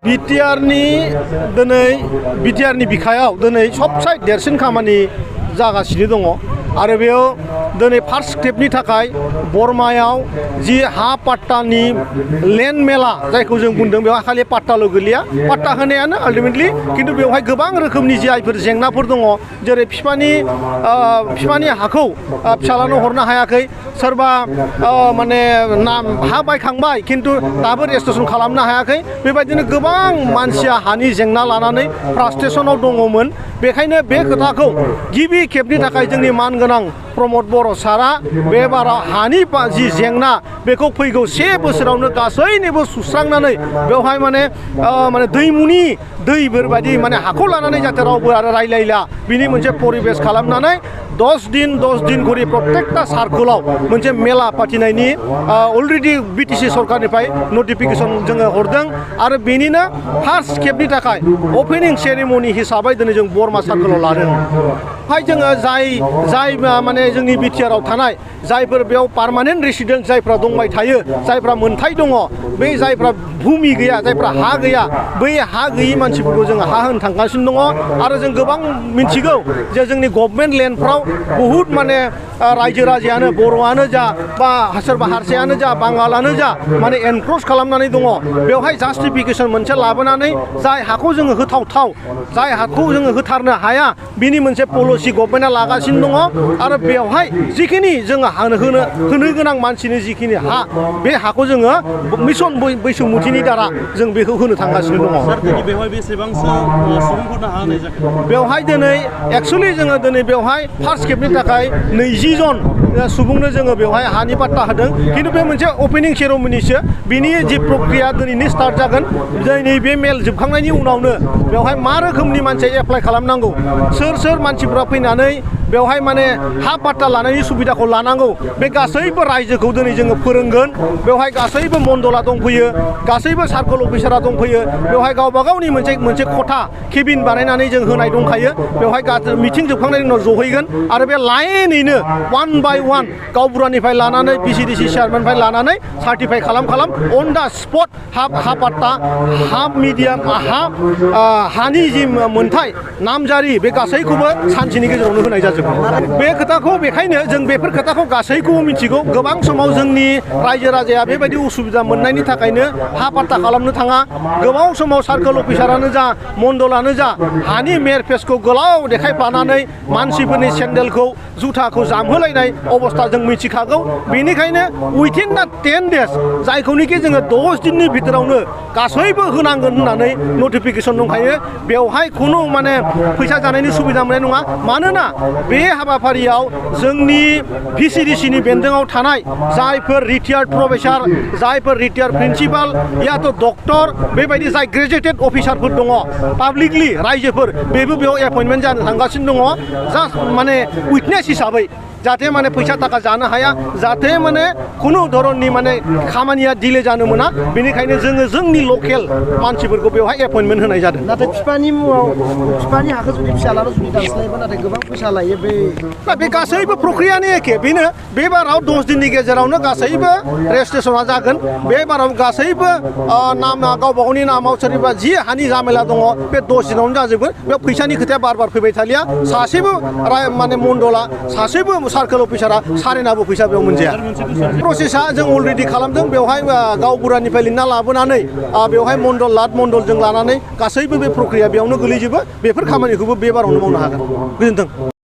बिटिआरनि बिखायाव दिनै सबसे देरसिन खामानि जागासिनो दङ आरो बेयाव दिनै फार्स्ट स्टेपनि थाखाय बरमायाव जि हा पाट्टानि लेन्ड मेला जायखौ जों बुंदों बेवहाय खालि पाट्टाल' गोलैया पाट्टा होनायानो आल्टिमेटलि खिन्थु बेवहाय गोबां रोखोमनि जायफोर जेंनाफोर दङ जेरै बिफानि हाखौ फिसालानो हरनो हायाखै सोरबा माने हा बायखांबाय खिन्थु दाबो रेजिस्ट्रेसन खालामनो हायाखै बेबायदिनो गोबां मानसिया हानि जेंना लानानै फ्रास्ट्रेसनाव दङमोन बेखायनो बे खोथाखौ गिबि खेबनि थाखाय जोंनि मानगोनां प्रमद बर' सारा बे बाराव हानि जि जेंना बेखौ फैगौ 1 बोसोरावनो गासैनिबो सुस्रांनानै बेवहाय माने दैमुनि दैफोरबायदि माने हाखौ लानानै जाहाथे रावबो आरो रायलायला बिनि मोनसे परिबेस खालामनानै 10 दिन करि प्रत्येकटा सार्कलाव मोनसे मेला पातिनायनि अलरेडि बिटिसि सरकारनिफ्राय नटिफिकेसन जोङो हरदों आरो बेनिनो फार्स्ट खेबनि थाखाय अपेनिं सेरेमनि हिसाबै दिनै जों बरमा सार्कलाव लादों बेवहाय जोङो जाय माने जोंनि बिटिआरआव थानाय जायफोर बेयाव पार्मानेन्ट रेसिडेन्ट जायफ्रा दंबाय थायो जायफ्रा मोनथाय दङ बै जायफ्रा भुमि गैया जायफ्रा हा गैया बै हा गैयि मानसिफोरखौ जोङो हा होनो थांगासिनो दङ आरो जों गोबां मिथिगौ जे जोंनि गभर्नमेन्ट लेन्डफ्राव बहुद माने रायजो राजायानो बर'आनो जा बा सोरबा हारसायानो जा बांगालानो जा माने एनक्रोच खालामनानै दङ बेवहाय जास्टिफिकेसन मोनसे लाबोनानै जाय हाखौ जोङो होथावथाव जाय हाखौ जोङो होथारनो हाया बिनि मोनसे पलिसि गभर्नमेन्टआ लागासिनो दङ आरो बेवहाय जिखिनि जोङो होनो गोनां मानसिनि जिखिनि हा बे हाखौ जोङो मिशन बैसोमुथिनि दारा जों बेखौ होनो थांगासिनो दङ बेवहाय बेसेबांसो सुबुंफोरनो हा होनाय जाखो बेवहाय दिनै एक्चुअलि जोङो दिनै बेवहाय फार्स्ट खेबनि थाखाय 20 जन सुबुंनो जोङो बेवहाय हानि पाट्टा होदों खिन्थु बे मोनसे अपेनिं सेरेमनिसो बिनि जि प्रक्रिया दिनैनि स्टार्ट जागोन दिनै बे मेल जोबखांनायनि उनावनो बेवहाय मा रोखोमनि मानसिया एप्लाइ खालामनांगौ सोर मानसिफ्रा फैनानै बेवहाय माने हा पाट्टा लानायनि सुबिदाखौ लानांगौ बे गासैबो रायजोखौ दिनै जोङो फोरोंगोन बेवहाय गासैबो मण्डला दंफैयो गासैबो सार्कल अफिसारा दंफैयो बेवहाय गावबा गावनि मोनसे खथा केबिन बानायनानै जों होनाय दंखायो बेवहाय मिटिं जोबखांनायनि उनाव जहैगोन आरो बे लाइनैनो 1 बाय 1 गावबुरानिफ्राय लानानै पिसिडिसि चेयारमेननिफ्राय लानानै सार्टिफाइ खालाम अन दा स्पट हा पाट्टा हा मिडियाम हानि जि मोनथाय नामजारि बे गासैखौबो सानसेनि गेजेरावनो होनाय जाजोबो बे खोथाखौ बेखायनो जों बेफोर खोथाखौ गासैखौबो मिथिगौ गोबां समाव जोंनि रायजो राजाया बेबायदि उसुबिदा मोननायनि थाखायनो हा पाट्टा खालामनो थाङा गोबां समाव सार्कल अफिसारानो जा मण्डलानो जा हानि मेरफेसखौ गोलाव देखायफ्लानानै मानसिफोरनि सेन्देलखौ जुथाखौ जामहोलायनाय अबस्था जों मिथिखागौ बेनिखायनो उइथिन दा 10 डेज जायखौनोखि जोङो 10 दिननि भितरावनो गासैबो होनांगोन होननानै नटिफिकेसन दंखायो बेवहाय खुनु माने फैसा जानायनि सुबिदा मोननाय नङा मानोना बे हाबाफारियाव जोंनि भिसिडिसिनि बेन्दोङाव थानाय जायफोर रिटायार्ड प्रफेसार जायफोर रिटायार्ड प्रिन्सिपाल याथ' डक्टर बेबायदि जाय ग्रेजुएटेड अफिसारफोर दङ पाब्लिकलि रायजोफोर बेबो बेयाव एपइन्टमेन्ट जानो थांगासिनो दङ जास्ट माने उइटनेस हिसाबै जाहाथे माने फैसा थाखा जानो हाया जाहाथे माने खुनु धरननि माने खामानिया डिले जानो मोना बेनिखायनो जोङो जोंनि लकेल मानसिफोरखौ बेवहाय एपइन्टमेन्ट होनाय जादों नाथाय बिफानि मुङाव बिफानि हाखौ जुदि फिसालानो जुदि दानस्लायोबा नाथाय गोबां फैसा लायो बे गासैबो प्रक्रियानो एखे बेनो बे बाराव 10 दिननि गेजेरावनो गासैबो रेजिस्ट्रेसना जागोन बे बाराव गासैबो नामा गावबा गावनि नामाव सोरनिबा जि हानि जामेला दङ बे 10 दिनावनो जाजोबगोन बे फैसानि खोथाया बार फैबाय थालिया सासेबो माने मण्डला सासेबो सार्कल अफिसारा सारेनाबो फैसा बेयाव मोनजाया प्रसेसा जों अलरेडि खालामदों बेवहाय गावबुरानिफ्राय लिंना लाबोनानै बेवहाय मण्डलजों लानानै गासैबो बे प्रक्रिया बेयावनो गोलैजोबो बेफोर खामानिखौबो बे बारावनो मावनो हागोन गोजोन्थों।